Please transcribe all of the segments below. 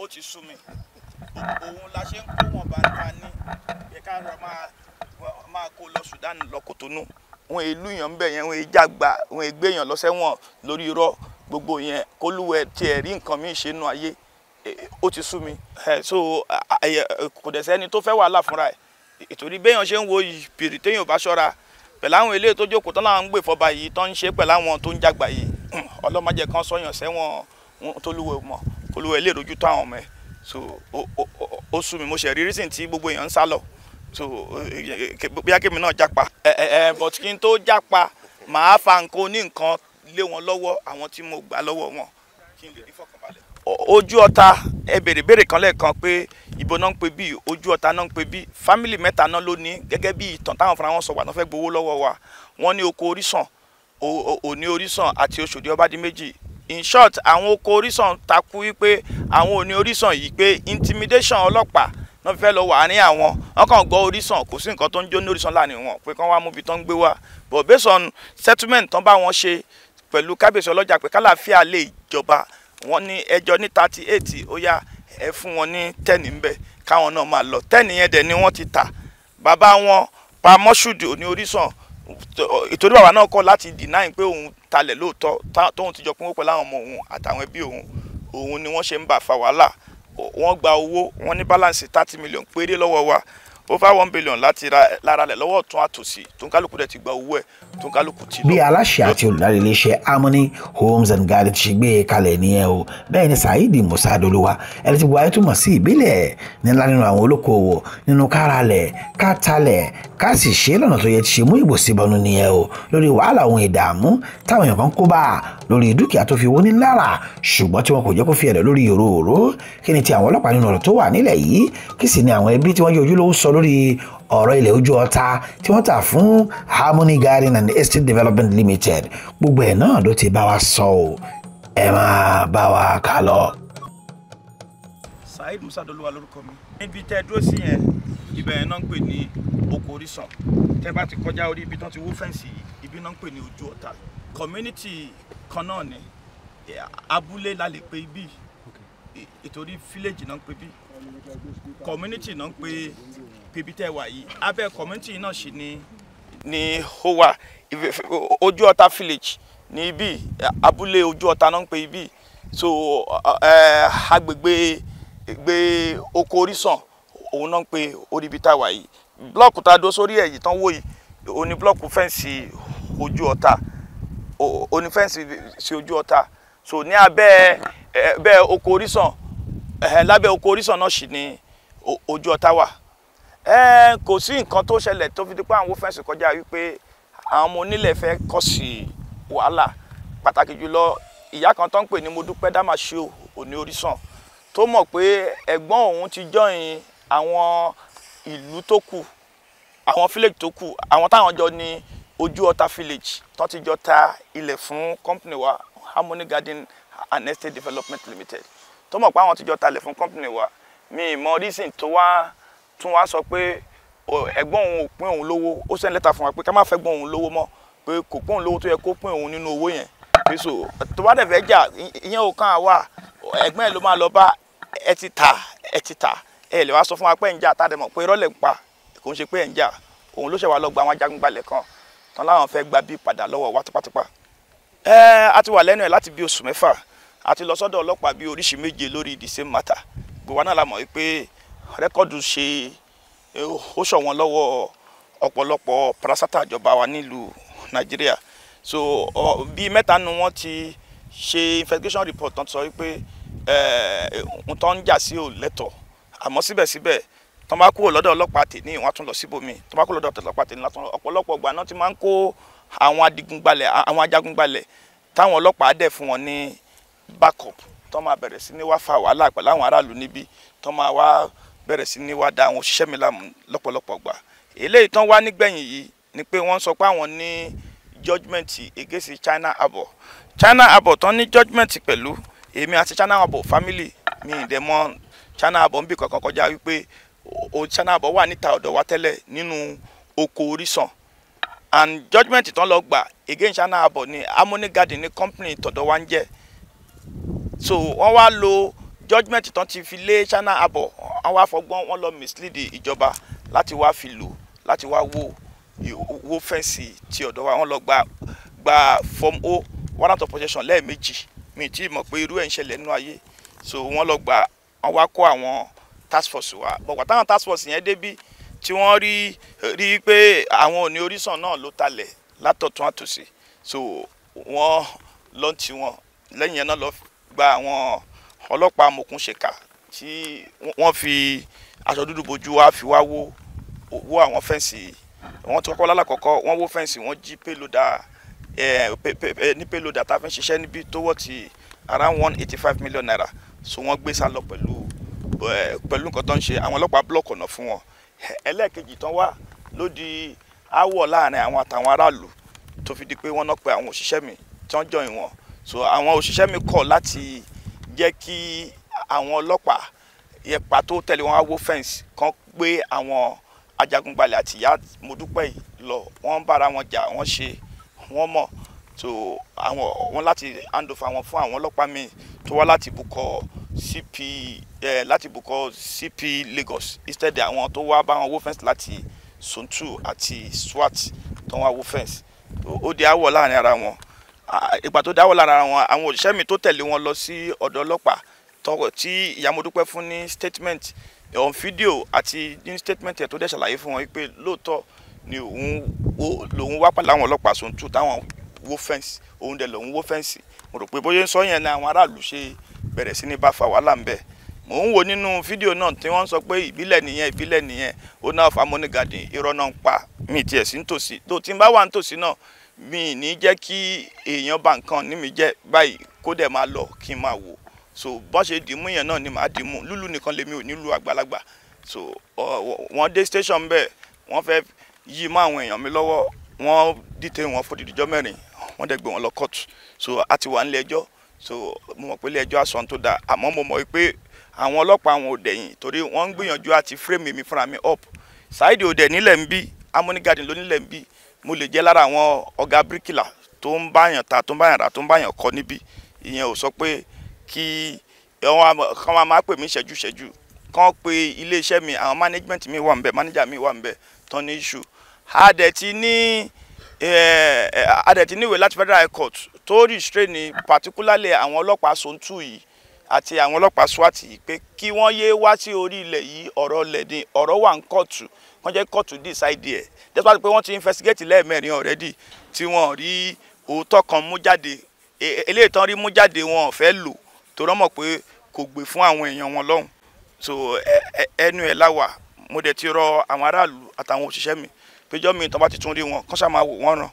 Ó ti sú mi. Òun la ṣe ń kó wọn bá ta ní pé ká rọ máa kó lọ Sudan lọ Kòtónú. Wọn èlú yàn ń bẹ̀ yẹn, wọn èjàgbá, wọn ègbé yàn lọ sẹ́wọ̀n lórí irọ́ gbogbo yẹn. Kólúwẹ̀ tiẹ̀ rí nǹkan míì ṣe nú ayé. Ó ti sú mi. So kò dẹ̀ sẹ́ni tó fẹ́ wàhálà fúnra ẹ̀. Ìtorí béèyàn ṣe ń wo ìpìrì téèyàn bá ṣọ́ra pẹ̀lú àwọn eléyìí tó jókòó tán láwọn ń gbè fọba yìí tán ń ṣe pẹ̀lú àwọn tó ń jàgbà yìí, ọlọ́mọdé kan sọyàn sẹ́wọ̀n tólúwẹ̀ mọ̀ kólúwẹ̀ lè rojú tó àwọn ọmọ ẹ̀. So ó sú mi. Mo ṣe rí reason tí gbogbo èèyàn ń sá lọ. So bóyá kémi náà jápa, but kí n tó jápa màá fa nǹkan oní nǹkan lé wọn lọ́wọ́, àwọn tí mo gbà lọ́wọ́ wọn kí n lè rí fọkànbalẹ̀. Ojú Ọ̀tà, ẹ béèrè béèrè kan lẹ́ẹ̀kan pé ìbò náà ń pè bí Ojú Ọ̀tà náà ń pè bí family mẹ́ta náà ló ní gẹ́gẹ́ bí ìtàn táwọn fúnra wọn sọ wà náà fẹ́ gbowó lọ́wọ́ wa. Wọ́n ní oko Orísàn, Òní Orísàn àti Oṣòdì Ọbádìméjì. In short, àwọn oko Orísàn takú wípé àwọn Òní Orísàn yìí pé intimidation ọlọ́pàá náà fẹ́ lọ wà ní àwọn. Wọ́n kàn gbọ́ Orísàn, kò sí nǹkan tó ń jó ní Orísàn láàrin wọn pé kán wá mú ibi tó ń gbé wá. But based on settlement tán bá wọn ṣe pẹ̀lú kábíyèsí ọlọ́jà pé kálàáfíà lè jọba, wọ́n ní ẹjọ́ ní 38, ó yá ẹ fún wọn ní 10 ńbẹ̀ káwọn náà máa lọ. 10 yẹn dẹ̀ ni wọ́n ti tà. Bàbá wọn pa Mọ́ṣúdì Òní Orísàn, ìtorí bàbá náà kọ̀ láti deny pé òun talẹ̀ lóòótọ́, tóun ti jọ pín owó pẹ̀lú àwọn ọmọ òun àtàwọn ẹbí òun. Òun ni wọ́n ṣe ń bà fa wàhálà. Wọ́n gba owó, wọ́n ní balance 30 million péré lọ́wọ́ wa, over 1 billion láti lára lẹ̀ lọ́wọ́ ọ̀tún àtòsí, tó ń kálukú dẹ̀ ti gba owó ẹ̀, tó ń kálukú ti lọ. Bí aláṣẹ àti olùdarí iléeṣẹ́ Harmony Homes and Gardens ṣe gbé e kalẹ̀ nìyẹn o. Bẹ́ẹ̀ ni Saheed Musa Dolúwa, ẹni tí buhari túmọ̀ sí ìbílẹ̀ nílá nínú àwọn olókoòwò nínú káralẹ̀ kátalẹ̀ ká sì ṣe lọ́nà tó yẹ ti ṣe mú ìbò síbọnú nìyẹn o, lórí wàhálà ohun ìdààmú táwọn èèyàn kan kó bá lórí dúkìá tó fi wó ní lára, ṣùgbọ́n tí wọn kò jẹ́ kó fi ẹ̀rẹ̀ lórí òróòró. Kí ni ti àwọn ọlọ́pàá nínú ọ̀rọ̀ tó wà nílẹ̀ yìí? Kí sì ni àwọn ẹbí tí wọ́n jẹ́ ojúlówó sọ lórí ọ̀rọ̀ ilẹ̀ Ojú Ọ̀tà tí wọ́n tà fún Harmony Garden and Estate Development Limited? Gbogbo ẹ̀ náà ló ti bá wa sọ o, ẹ máa bá wa kà lọ. Saheed Musa Dolúwa lórúkọ mi. Níbi tẹ́ ẹ dúró sí yẹn, ibẹ̀ yẹn náà ń pè ní oko Orísàn. Tẹ́ bá ti kọjá orí ibi tán ti wó fence yìí, ibi náà ń pè ní Ojú Ọ̀tà. Community kan náà ni, abúlé la lè pe ibi, ìtorí village náà ń pè bí, community náà ń pè ibi tẹ́ wà yìí. Abẹ́ community náà sì ni ó wà. Ojú Ọ̀tà village ní ibi, abúlé Ojú Ọ̀tà náà ń pè ibi. So agbègbè gbé oko Orísàn òun náà ń pè orí ibi tá a wà yìí. Block tá a dó sórí ẹ̀ yìí tán wò yìí, òun ni block fence Ojú Ọ̀tà, òun ni fence sí Ojú Ọ̀tà. So ní abẹ́ bẹ́ẹ̀ oko Orísàn, lábẹ́ oko Orísàn náà sì ni Ojú Ọ̀tà wà. Kò sí nǹkan tó ṣẹlẹ̀ tó fi di pé àwọn fence kọjá wípé àwọn ọmọ onílẹ̀ fẹ́ kọ́ sí wàhálà. Pàtàkì jùlọ ìyá kan tó ń pè ní Modúpẹ́ Dámàṣíò Òní Orísàn, tó mọ̀ pé ẹ̀gbọ́n òun ti join àwọn ìlú tó kù, àwọn village tó kù, àwọn táwọn jọ ní Ojú Ọ̀tà village tó ti jọ ta ilẹ̀ fún company wa Harmony Garden and Estate Development Limited, tó mọ̀ pé àwọn ti jọ ta ilẹ̀ fún company wa. Mi mọ reason tó wá tún wá sọ pé ẹ̀gbọ́n òun ò pín òun lówó. Ó send lẹ́tà fún wa pé ká má fẹ́ gbọ́n òun lówó mọ́, pé kò pín òun lówó tó yẹ kó pín òun nínú owó yẹn. Pé so tó bá dẹ̀ fẹ́ jà, ìyẹn ò kàn wá, ẹ̀gbọ́n ẹ̀ ló máa lọ bá. Ẹ ti tà, ẹ ti tà, ẹ lè wá sọ fún wa pé ẹ̀ ń jà, tá a dẹ̀ mọ̀ pé irọ́ lẹ̀ ń pa, kò ń ṣe pé ẹ̀ ń jà. Òun ló ṣẹ̀ wá lọ gba àwọn ajagunbalẹ̀ kan tán láwọn fẹ́ gba bí padà lọ́wọ́ wa tipátipá. A ti wà lẹ́nu ẹ̀ láti bí oṣù 6, a ti lọ sọ́dọ̀ ọlọ́pàá bí oríṣi 7 lórí the same matter. Gbogbo wa náà la mọ̀ wípé record ṣe ó ṣọ̀wọ́n lọ́wọ́ ọ̀pọ̀lọpọ̀ parasata ìjọba wa nílùú Nàìjíríà. So bí 3 nu wọ́n ti ṣe investigation report tán sọ wípé ohun tó ń jà sí ò lẹ́tọ̀. Àmọ́ síbẹ̀síbẹ̀ tán bá kúrò lọ́dọ̀ ọlọ́pàá tèmi, wọ́n á tún lọ síbòmí. Tán bá kúrò lọ́dọ̀ ọlọ́pàá tèmi, ọ̀pọ̀lọpọ̀ ìgbà náà ti máa ń kó àwọn adigunbalẹ̀, àwọn ajagunbalẹ̀ táwọn ọlọ́pàá dẹ̀ fún wọn ní backup, tán máa bẹ̀rẹ̀ sí ní wá fa wàhálà pẹ̀lú àwọn aráàlú níbí, tán máa wá bẹ̀rẹ̀ sí ní wá da àwọn òṣìṣẹ́ mi láàmú lọ́pọ̀lọpọ̀ ìgbà. Eléyìí tán wá nígbẹ̀yìn yìí ni pé wọ́n sọ pé àwọn ní judgement against China Harbour. China Harbour tán ní judgement pẹ̀lú èmi àti China Harbour family mi ì dẹ̀ mọ̀ China Harbour ń bì kankan kọjá wípé o China Harbour wà níta ọ̀dọ̀ wa tẹ́lẹ̀ nínú oko Orísàn. And judgement tán lọ gbà against China Harbour ní Harmony Garden ní company tọ̀dọ̀ wa ń jẹ́. So wọ́n wá lo Judgement tán ti fi lé China Harbour, wọ́n wá fọgbọ́n, wọ́n lọ mislead ìjọba láti wá fi lò láti wá wó fence ti ọ̀dọ̀ wa. Wọ́n lọ gba form O warrant of possession lẹ́ẹ̀mejì. Mi tí mọ̀ pé irú ẹ̀ ń ṣẹlẹ̀ nínú ayé. So wọ́n lọ gbà, wọ́n wá kó àwọn task force wa bọ̀gbà. Táwọn task force yẹn débí, tí wọ́n rí pé àwọn òní orísàn náà ló talẹ̀ látọ̀tún àtòsí, so wọ́n lọ tí wọn lẹ́yìn yẹn náà lọ gba àwọn ọlọ́pàá amòkúnṣèkà tí wọ́n fi aṣọ dúdú bojú wá fi wá wó àwọn fence. Wọ́n ti kọ́kọ́ lálàkọ́kọ́, wọ́n wó fence, wọ́n jí payloader ní payloader tá a fi ń ṣiṣẹ́ níbi tó wọ́ ti around ₦185 million. So wọ́n gbé sá lọ pẹ̀lú nǹkan tó ń ṣe. Àwọn ọlọ́pàá block ọ̀nà fún wọn. Ẹlẹ́ẹ̀kejì tán wá ló di aáwọ̀ láàrin àwọn àtàwọn aráàlú, tó fi di pé wọ́n náà pe àwọn òṣìṣẹ́ mi tí wọ́n join wọn. So àwọn òṣìṣẹ́ mi kọ̀ láti jẹ́ kí àwọn ọlọ́pàá yẹpa tó tẹ̀lé wọn wá wó fence kan, gbé àwọn ajagunbalẹ̀ àti ìyá Modúpẹ́ yìí lọ. Wọ́n ń bára wọn jà, wọ́n ṣe wọ́n mọ̀. So àwọn wọn láti hand over wọn fún àwọn ọlọ́pàá mi tó wá láti bukọ CP láti bukọ CP Lagos, instead àwọn tó wá bá wọn wó fence láti Zone 2 àti SWAT tó wá wó fence. Ó di aáwọ̀ láàrin ara wọn. Ìgbà tó dáwọ́ lára wọn, àwọn òṣìṣẹ́ mi tó tẹ̀lé wọn lọ sí ọ̀dọ̀ ọlọ́pàá tí ìyá Modúpẹ́ fún ní statement on video àti ní statement ẹ̀, tó dẹ̀ ṣàlàyé fún wọn pé lóòótọ́ ni òun lòun wá pẹ̀lú àwọn ọlọ́pàá Zone 2 táwọn wó fence, òun dẹ̀ lòun wó fence. Mo rò pé bóyá ń sọ yẹn ni àwọn aráàlú ṣe bẹ̀rẹ̀ sí ní bá fa wàhálà ń bẹ̀. Mò ń wo nínú fídíò náà tí wọ́n sọ pé ìbílẹ̀ nìyẹn, ìbílẹ̀ nìyẹn, ó náà fa Harmony Garden. Irọ́ náà ń pa. Mi tiẹ̀ sí nítòsí tó tí ń bá wà nítòsí náà, mi ní jẹ́ kí èèyàn bá nǹkan ní mi jẹ́ báyìí kó dẹ̀ máa lọ kí n máa wò. So bọ́n ṣe dìímú yẹn náà ni màá dìímú. Lúlù nìkan lèmi ò ní lu àgbàlagbà. So wọ́n dé station bẹ́ẹ̀, wọ́n fẹ́ yí mọ́ àwọn èèyàn mi lọ́wọ́. Wọ́n dìtẹ̀ wọn fún odidi ọjọ́ 4, wọ́n dẹ̀ gbé wọn lọ court. So a ti wà nílé ẹjọ́. So mo mọ̀ pé ilé ẹjọ́ á sọ ohun tó dáa, àmọ́ mo mọ̀ pé àwọn ọlọ́pàá àwọn ò dẹ̀yìn, torí wọ́n ń gbìyànjú àti frame mi fúnra mi up. Saheed ò dẹ̀ nílẹ̀ ń bí, Harmony Garden ló nílẹ̀ ń bí. Mo lè jẹ́ lára àwọn ọ̀gá bíríkìlà tó ń báyàn ta, tó ń báyàn rà, tó ń báyàn kọ́ níbí. Ìyẹn ò sọ pé kí wọ́n máa pè mí ṣẹ́jú ṣẹ́jú kán pe iléeṣẹ́ mi. Àwọn management mi wà ńbẹ̀, manager mi wà ńbẹ̀ tán ní issue. A dẹ̀ ti níwèé láti Federal High Court tó restrain ní particularly àwọn ọlọ́pàá Zone 2 yìí àti àwọn ọlọ́pàá SWAT yìí pé kí wọ́n yé wá sí orí ilẹ̀ yìí. Ọ̀rọ̀ ilẹ̀ ni, ọ̀rọ̀ wà ní kóòtù, wọ́n jẹ́ kóòtù decide ẹ̀, despite pé wọ́n ti investigate lẹ́ẹ̀mẹ́rin already tí wọ́n rí òótọ́ kan mú jáde. Eléyìí tán rí mú jáde, wọn ò fẹ́ lò tó rọ́ mọ̀ pé kò gbè fún àwọn èèyàn wọn lọ́hùn. So ẹnu ẹ̀ láwà. Mo dẹ̀ ti rọ àwọn aráàlú àtàwọn òṣìṣẹ́ mi péjọ mi tán bá ti tún rí wọn, kán ṣáà máa wò wọ́n ràn,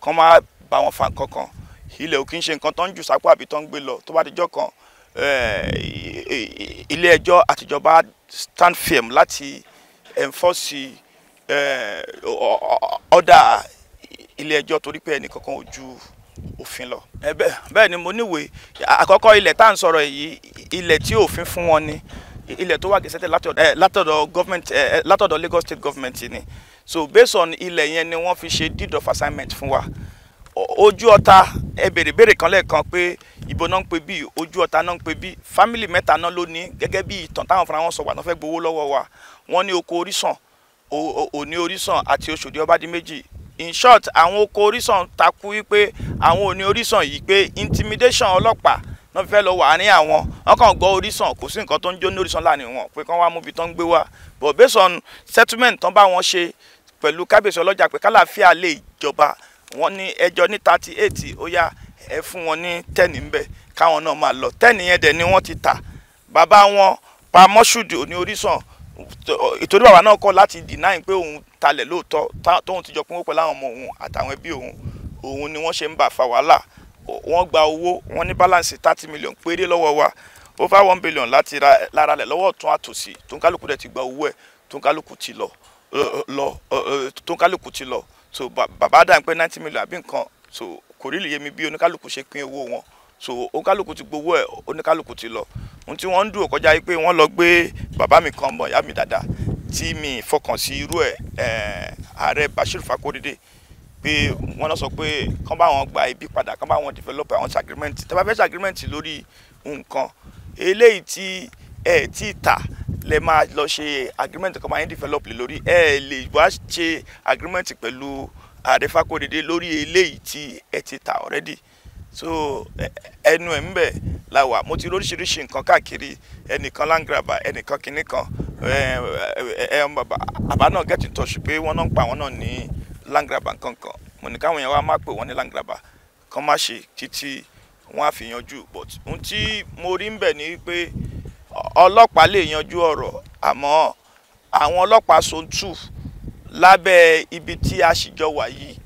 kán má bá wọn fa nǹkan kan. Ilẹ̀ ò kí ń ṣe nǹkan tó ń jù sápò àbí tó ń gbé lọ. Tó bá dijọ́ kan, ilé ẹjọ́ àtijọba stand firm láti enforce order ilé ẹjọ́, torí pé ẹnì kankan ò ju òfin lọ. Bẹ́ẹ̀ ni mo níwèé àkọ́kọ́. Ilẹ̀ tá à ń sọ̀rọ̀ yìí, ilẹ̀ tí òfin fún wọn ni, ilẹ̀ tó wà gazetted látọ̀dọ̀ government, látọ̀dọ̀ Lagos State Government ni. So based on ilẹ̀ yẹn ni wọ́n fi ṣe deed of assignment fún wa. Ojú ọ̀tá, ẹ béèrè béèrè kan lẹ́ẹ̀kan pé ìbò náà ń pè bí ojú ọ̀tá náà ń pè bí. Family mẹ́ta náà ló ní, gẹ́gẹ́ bí ìtàn táwọn fúnra wọn sọ wà náà fẹ́ gbowó lọ́wọ́ wa. Wọ́n ní oko orísàn, òní orísàn àti Oṣòdì Ọbádìméjì. In short, àwọn oko orísàn takú wípé àwọn òní orísàn yìí, pé intimidation ọlọ́pàá náà fẹ́ lọ wà ní àwọn. Wọn kàn gbọ́ orísàn, kò sí nǹkan tó ń jó ní orísàn láàrin wọn, pé kán wá mú ibi tó ń gbé wá. But based on settlement tán bá wọn ṣe pẹ̀lú kábíyèsí ọlọ́jà pé kálàáfíà lè jọba, wọ́n ní ẹjọ́ ní 38, ó yá, ẹ fún wọn ní 10 ńbẹ̀ káwọn náà máa lọ. 10 yẹn dẹ̀ ni wọ́n ti tà. Bàbá wọn pa Mọ́ṣúdì òní orísàn, ìtorí bàbá náà kọ̀ láti deny pé òun talẹ̀ lóòótọ́, tóun ti jọ pín owó pẹ̀lú àwọn ọmọ òun àtàwọn ẹbí òun. Òun ni wọ́n ṣe ń bà fa wàhálà. Wọ́n gba owó, wọ́n ní balance 30 million péré lọ́wọ́ wa, over 1 billion láti ra lára rẹ̀ lọ́wọ́ ọ̀tún àtòsí, tó ń kálukú dẹ̀ ti gba owó ẹ̀, tó ń kálukú ti lọ lọ tó ń kálukú ti lọ. So bàbá dà ń pé 90 million àbí nǹkan. So kò rí lè yé mi bí oníkálukú ṣe pín owó wọn. So oníkálukú ti gbowó ẹ̀, oníkálukú ti lọ. Ohun tí wọ́n ń dùn kọjá yìí pé wọ́n lọ gbé bàbá mi kan mọ̀, ìyá mi dáadáa tí mi fọkàn sí irú ẹ̀, ààrẹ Bashir Fakorede, pé wọ́n lọ sọ pé kán bá wọn gba ibi padà, kán bá wọn develop àwọn agreement. Tẹ́ bá fẹ́ ṣe agreement lórí nǹkan, Eléyìí tí ẹ tí tà lẹ máa lọ ṣe agreement kan máa ń develop lé lórí. Ẹ lè wá ṣe agreement pẹ̀lú Ààrẹ Fákóredé lórí eléyìí tí ẹ ti tà already. So ẹnu ẹ̀ ń bẹ̀ la wà. Mo ti rí oríṣiríṣi nǹkan káàkiri, ẹnìkan land grabber, ẹnìkan kinní kan. Àbá náà get in touch pé wọ́n náà ń pa àwọn náà ní land grabber nkankan. Mo ní káwọn èèyàn wá má pè wọ́n ní land grabber, kán má ṣe títí wọ́n á fi yanjú. But ohun tí mo rí ń bẹ̀ ni pé ọlọ́pàá lè yanjú ọ̀rọ̀, àmọ́ àwọn ọlọ́pàá zone 2 lábẹ́ ibi tí a sì jọ wà yìí,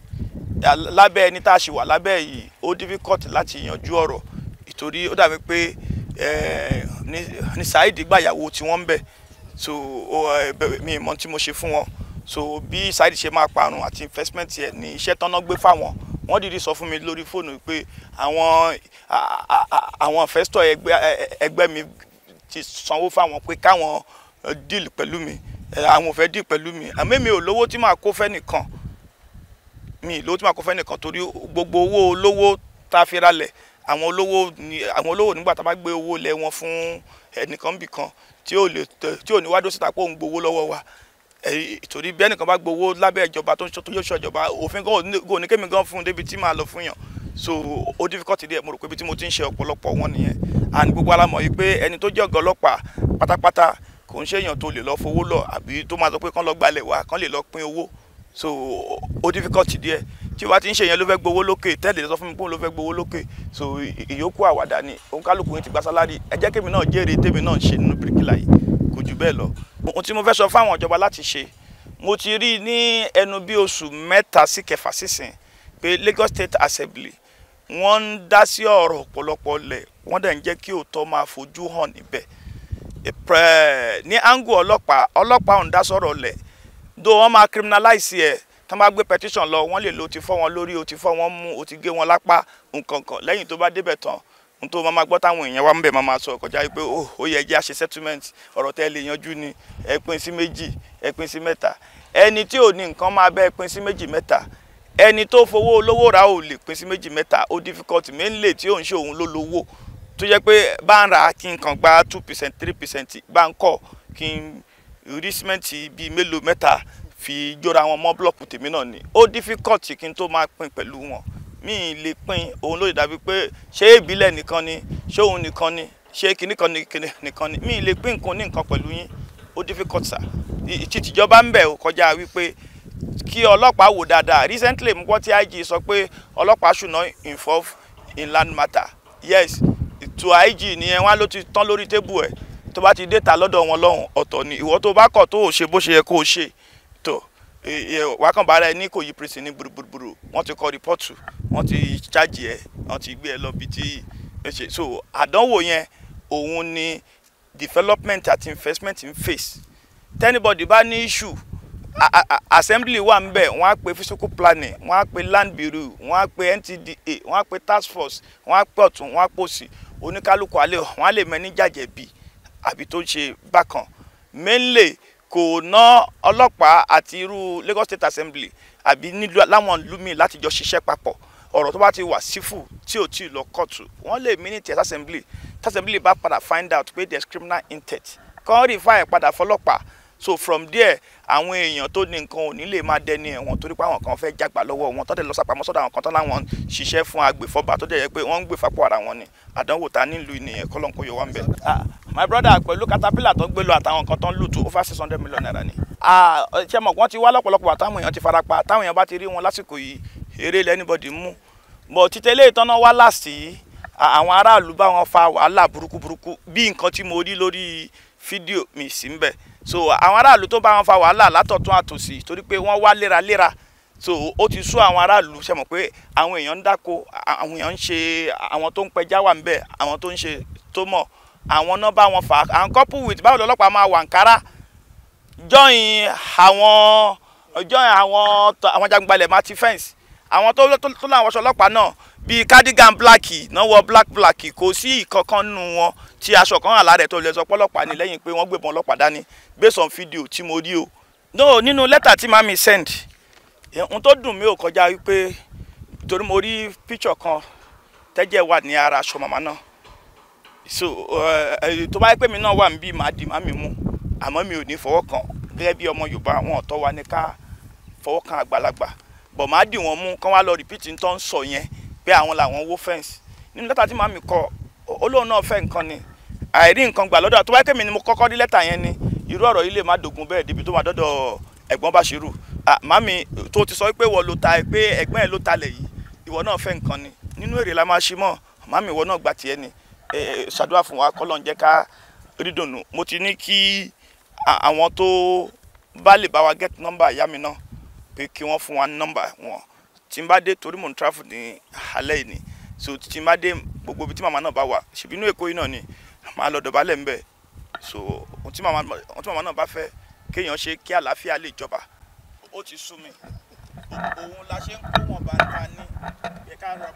lábẹ́ ẹni tá a sì wà lábẹ́ yìí, ó difficult láti yanjú ọ̀rọ̀, ìtorí ó dàbí pé ní Saheed gbàyàwó tí wọ́n ń bẹ̀. So mi mọ̀ tí mo ṣe fún wọn. So bí Saheed ṣe máa parun àti investment ẹ̀ ní iṣẹ́ tọ́nà gbé fáwọn. Wọ́n dìde sọ fún mi lórí fóònù pé àwọn investor ẹgbẹ́ mi ti sanwó fáwọn pé káwọn deal pẹ̀lú mi. Àwọn ò fẹ́ deal pẹ̀lú mi, àmọ́ mi ò lówó tí màá kó fẹ́ nìkan, mi lówó tí màá kó fẹ́ nìkan, torí gbogbo owó olówó tá a fi ralẹ̀, àwọn olówó ni àwọn olówó nígbà tá a bá gbé owó lẹ̀ wọn fún ẹnìkan bì kan tí ò lè tí ò ní wá dó síta pé òun gbowó lọ́wọ́ wa. Torí bí ẹnìkan bá gbowó lábẹ́ ìjọba tó ń tó yóò ṣọjọba, òfin kò ní kémi gan fún un débi tí màá lọ fún yàn. So ó difficult díẹ̀. Mo rò pé ibi tí mo ti ń ṣe ọ̀pọ̀lọpọ̀ wọn nìyẹn. And gbogbo alamọ̀ yìí pé ẹni tó jẹ́ ọ̀gá ọlọ́pàá pátápátá kò ń ṣèyàn tó lè lọ fowó lọ àbí tó máa sọ pé kán lọ gbalẹ̀ wá kán lè lọ pín owó. So ó difficult díẹ̀. Tí o bá ti ń ṣe yẹn ló fẹ́ gbowó lókè, tẹ́lẹ̀ sọ fún mi pé òun ló fẹ́ gbowó lókè. So ìyókù àwàdà ni, òǹkálùkù yín ti gba sálárì. Ẹ jẹ́ kémi náà jèrè tèmi náà ń ṣe nínú bíríkìlà yìí, kò jù bẹ́ẹ̀ lọ. Ohun tí mo fẹ́ sọ fáwọn ìjọba láti ṣe, mo ti rí ní ẹnu bí oṣù 3 sí 6 sísìn pé Lagos State Assembly wọ́n ń dá sí ọ̀rọ̀ ọ̀pọ̀lọpọ̀ lẹ̀, wọ́n dẹ̀ ń jẹ́ kí òótọ́ máa fojú hàn níbẹ̀. Ní angle ọlọ́pàá, ọlọ́pàá ò ń dá sọ̀rọ̀ lẹ̀, though wọ́n máa criminalize ẹ̀. Tán bá gbé petition lọ, wọ́n lè lo ti fọ́ wọn lórí, o ti fọ́ wọn mú, o ti gé wọn lápá, nǹkan kan. Lẹ́yìn tó bá débẹ̀ tán, ohun tó máa gbọ́ táwọn èèyàn wa ń bẹ̀ máa sọ kọjá pé ó yẹ jẹ́ àṣẹ settlement, ọ̀rọ̀ tẹ́ lè yanjú ni, ẹ pín sí 2, ẹ pín sí 3. Ẹni tí ò ní nǹkan máa bẹ́ ẹ pín sí 2, 3. Ẹni tó fowó olówó ra ò lè pín sí 2, 3. Ó difficult mainly tí ò ń ṣe òun ló lówó, tó jẹ́ pé bá ń rà kí n kàn gba 2%, 3%, bá ń kọ́ kí n rí símẹ́ǹtì bíi mélòó mẹ́ta fi jóra wọn mọ́ blọ́ọ̀kù tèmi náà ni. Ó difficult kí n tó máa pín pẹ̀lú wọn. Mi lè pín, òun ló dàbí pé ṣé ìbílẹ̀ nìkan ni, ṣé òun nìkan ni, ṣé kinní kan nìkan ni. Mi lè pín nǹkan ní nǹkan pẹ̀lú yín, ó difficult sir. Tìjọba ń bẹ̀ ò kọjá wípé kí ọlọ́pàá wò dáadáa. Recently mo gbọ́ tí IG sọ pé ọlọ́pàá should not involve in land matter. Yes, to IG nìyẹn, wọ́n ló ti tán lórí tébù ẹ̀. Tó bá ti déta lọ́dọ̀ wọn lọ́hùn ọ̀tọ̀ ni. Ìwọ tó bá kọ̀ tó ò ṣe bó ṣe yẹ kó o ṣe tó wà kàn bára ẹ ní Ìkòyí prison ní burúburú. Wọ́n ti kọ rìpọ́tù, wọ́n ti charge ẹ, wọ́n ti gbé ẹ lọ bí tí ẹ ṣe. So àdánwò yẹn òun ni development àti investment in face. Tẹ́nibọ̀dì bá ní issue, assembly wà ń bẹ̀, wọ́n á pe physical planning, wọ́n á pe land bureau, wọ́n á pe NTDA, wọ́n á pe task force, wọ́n á pe ọ̀tún, wọ́n á pòsì. Oníkálukú alẹ́ wọ́n á lè mẹ́ni jàjẹ̀bi àbí tó ń ṣe bákan. Mainly kò ná ọlọ́pàá àti irú Lagos State Assembly àbí nílùú láwọn ìlú míì láti jọ ṣiṣẹ́ papọ̀. Ọ̀rọ̀ tó bá ti wà sífù tí ò tí ì lọ kóòtù, wọ́n lè minute assembly. Tí assembly bá padà find out pé there is criminal intent, kàn refer ẹ̀ padà fọlọ́pàá. So from there, àwọn èèyàn tó ní nǹkan ò ní lè máa dẹni ẹ̀wọ̀n torí pé àwọn kan fẹ́ jágbà lọ́wọ́ wọn, tó dẹ̀ lọ sápamọ́ sọ́dọ̀ àwọn kan tó láwọn ṣiṣẹ́ fún agbèfọ́ba tó dẹ̀ yẹ pé wọ́n ń gbè fapò ara wọn ni. Àdánwò ta nílùú nìyẹn, kọ́lọ́n kó yọ wá ń bẹ̀. My brother, pẹ̀lú caterpillar tó gbé lọ àtàwọn kan tó ń lù tó over 600 million naira ni. Ṣé mọ̀ wọ́n ti wá lọ́pọ̀lọpọ̀ àtàwọn èèyàn ti farapa, táwọn èèyàn bá ti rí wọn lásìkò yìí, eré ilẹ̀ anybody mú. But títẹ̀lé ìtọ́nà wá last yìí, àwọn aráàlú bá wọn fa wàhálà burúkú burúkú bí nǹkan tí mo rí lórí fídíò mi sí ń bẹ̀. So àwọn aráàlú tó bá wọn fa wàhálà látọ̀tún àtòsì torí pé wọ́n wá léraléra. So ó ti sú àwọn aráàlú, ṣe mọ̀ pé àwọn èèyàn ń dáko, àwọn èèyàn ń ṣe, àwọn tó ń pẹja wà ń bẹ̀, àwọn tó ń ṣe tó mọ̀, àwọn náà bá wọn fà á. And couple with báwo lọ́lọ́pàá máa wà Ankara join àwọn jagunbalẹ̀ máa ti fence. Àwọn tó láwọn aṣọ ọlọ́pàá náà bíi cardigan black náà wọ black black, kò sí ìkankan nù wọn tí aṣọ kan wà lára ẹ̀ tó lè sọ pọ́lọ́pàá ní lẹ́yìn pé wọ́n gbébọn ọlọ́pàá dání based on video tí mo rí o. No, nínú lẹ́tà tí màmí send, ohun tó dùn mí ò kọjá wípé torí mo rí picture kan tẹ́jẹ̀ wà ní ara aṣọ màmá náà. So tó bá yẹ pé mi náà wà níbí, màá di màmí mú, àmọ́ mi ò ní fọwọ́ kàn. Gẹ́gẹ́ bí ọmọ Yorùbá, wọn ọ̀tọ́ wa ní ká fọwọ́ kan àgbàlagbà, bọ̀ màá dì wọ́n mú kán wá lọ repeat tó ń sọ yẹn pé àwọn làwọn wó fence. Nínú lẹ́tà tí màmí kọ, olóhùn náà fẹ́ nǹkan ni, àìrí nǹkan gbà lọ́dọ̀. Tó bá yẹ pé mi ni mo kọ́kọ́ rí lẹ́tà yẹn ni, irú ọ̀rọ̀ yìí lè má dògún bẹ́ẹ̀ débi tó máa dọ́dọ̀ ẹ̀gbọ́n Bàṣírù. Màmí tó ti sọ pé wọ́n ló ta, pé ẹ̀gbọ́n ẹ̀ ló talẹ̀ yìí, ìwọ náà fẹ́ nǹkan ni, nínú èrè la máa ṣe mọ́. Màmí, ìwọ náà gba tiẹ̀ ni, ṣàdúrà fún wa kọ́lọ́n jẹ́ ká rí dùnú. Mo ti ní kí àwọn tó bá lè bá wa get number ìyá mi náà, pé kí wọ́n fún wa ní number wọn. Tí n bá dé, torí mò ń travel ní alẹ́ yìí ni, so tí n bá dé, gbogbo ibi tí màmá náà bá wà, ṣèbí inú Èkó yìí náà ni, màá lọ dọ̀bálẹ̀ ńbẹ̀. So ohun tí màmá náà bá fẹ́ kéèyàn ṣe kí àlàáfíà lè jọba. Ó ti sú mi, òun la ṣe ń kó wọn bá ń ta ní yẹ ká rọ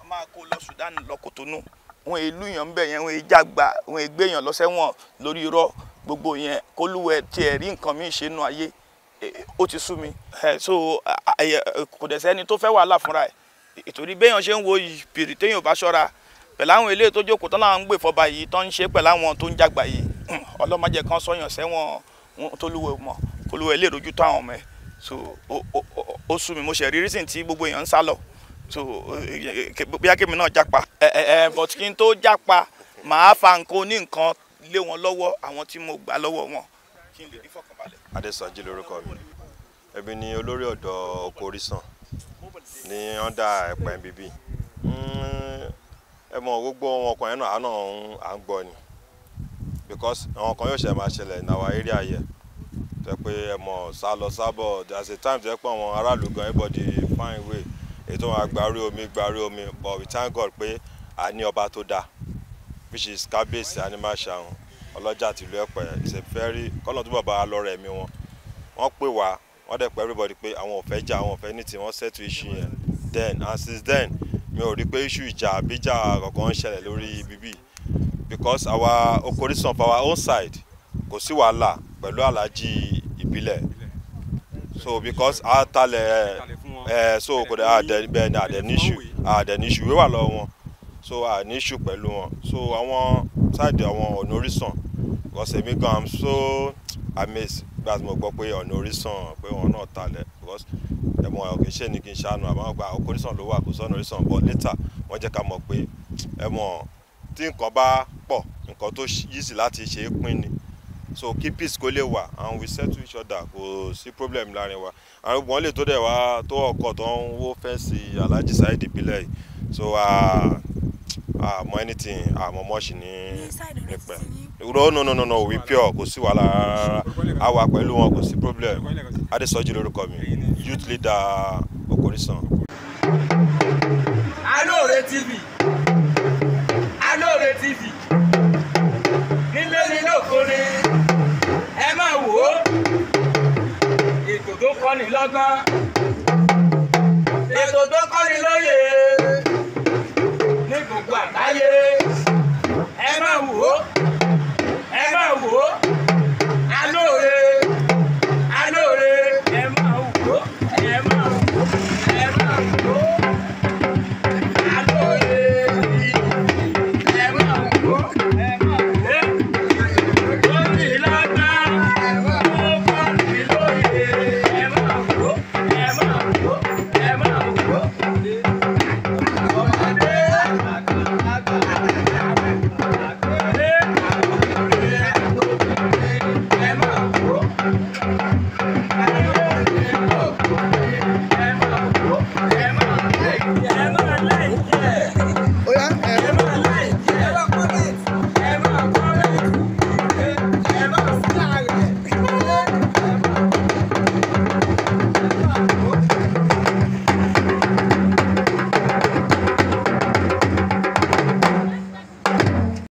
máa kó lọ Sudan, lọ Kòtónú. Wọn èlú yàn ń bẹ̀ yẹn, wọn èjàgbá, wọn ègbéyàn lọ sẹ́wọ̀n lórí irọ́ gbogbo yẹn. Kólúwẹ̀ tiẹ̀ rí nǹkan míì ṣe nú ayé, ó ti sú mi. So kò dẹ̀ sẹ́ni tó fẹ́ wàhálà fúnra ẹ̀, ìtorí béèyàn ṣe ń wo ìpìrì, téèyàn ò bá ṣọ́ra pẹ̀lú àwọn eléyìí tó jókòó tán láwọn ń gbè fọba yìí, tó ń ṣe pẹ̀lú àwọn tó ń jàgbà yìí, ọlọ́mọdé kan sọyàn sẹ́wọ̀n tólúwẹ̀ mọ̀, kólúwẹ̀ lè rojú tó àwọn ọmọ ẹ̀. So ó sú mi, mo ṣe rí reason tí gbogbo èèyàn ń sá lọ. So bóyá kémi náà jápa ẹ ẹ ẹ, but kí n tó jápa, màá fa nǹkan oní nǹkan lé wọn lọ́wọ́, àwọn tí mo gbà lọ́wọ́ wọn, kí n lè ní fọkànbalẹ̀. Adésọjí lórúkọ mi. Èmi ni olórí ọ̀dọ́ oko Orísàn ní under Ẹ̀pẹ́ bíbí. Ẹ mọ̀, gbogbo àwọn ọkùnrin náà, àná à ń gbọ́ ni, because àwọn kan yóò ṣe máa ṣẹlẹ̀ ní our area yẹ tó yẹ pé ẹ mọ̀ sá lọ sábọ̀. There is a time tó yẹ pé àwọn aráàlú gan, everybody find way èyí tó máa gbarí omi, gbarí omi. But we thank God pé a ní ọba tó dáa, which is Kábíyèsí Animashaun Ọlọ́jà tìlú Ẹ̀pẹ́. Is a very kọ́nà tó bàbá lọ́rọ̀ ẹ̀mí wọn. Wọ́n pè wá, wọ́n dẹ̀ pé everybody pé àwọn ò fẹ́ jà, àwọn ò fẹ́ ní tí wọ́n settle issue yẹn then. And since then, mi ò rí pé issue ìjà àbíjà kankan ń ṣẹlẹ̀ lórí bíbí, because our Okorisan, for our own side, kò sí wàhálà pẹ̀lú Aláàjì Ìbílẹ̀. So because a talẹ̀ ẹ, so kò dẹ̀ àdẹ bẹ́ẹ̀ ni, àdẹ ní issue, àdẹ ní issue wíwà lọ́wọ́ wọn, so a ní issue pẹ̀lú wọn. So àwọn side àwọn ọ̀nà Orísàn, because èmi gan, I'm so amazed gbà tí mo gbọ́ pé ọ̀nà Orísàn, pé wọn náà talẹ̀, because ẹ̀mọ̀ kì í ṣe ni kì í ṣàánú àmọ́ gba Orísàn ló wà, kò sọ́nà Orísàn. But later, wọ́n jẹ́ ká mọ̀ pé ẹ̀mọ̀ tí nǹkan bá pọ̀, nǹkan tó yí sí láti ṣe é pín ni. So kí peace kó lè wà, and we settle each other, kò sí problem láàrin wa. Àwọn wọn lè tó dẹ̀ wá tó ọkọ̀ tó ń wó fence Alhaji Saheed Ìbílẹ̀ yìí, so àmọ́ anything, àmọ́ mọ́ọ̀ṣì ní nípẹ́. No, no, no, no, no, we pure, kò sí wàhálà rárá, a wà pẹ̀lú wọn, kò sí problem. Adésọjí lórúkọ mi, youth leader Okorisan. Alóore TV, Alóore TV, nílé ní lókore, ẹ máa wò ó. Ètò tó kọ́ni lọ́gbọ́n, ètò tó kọ́ni lọ́gbọ́n.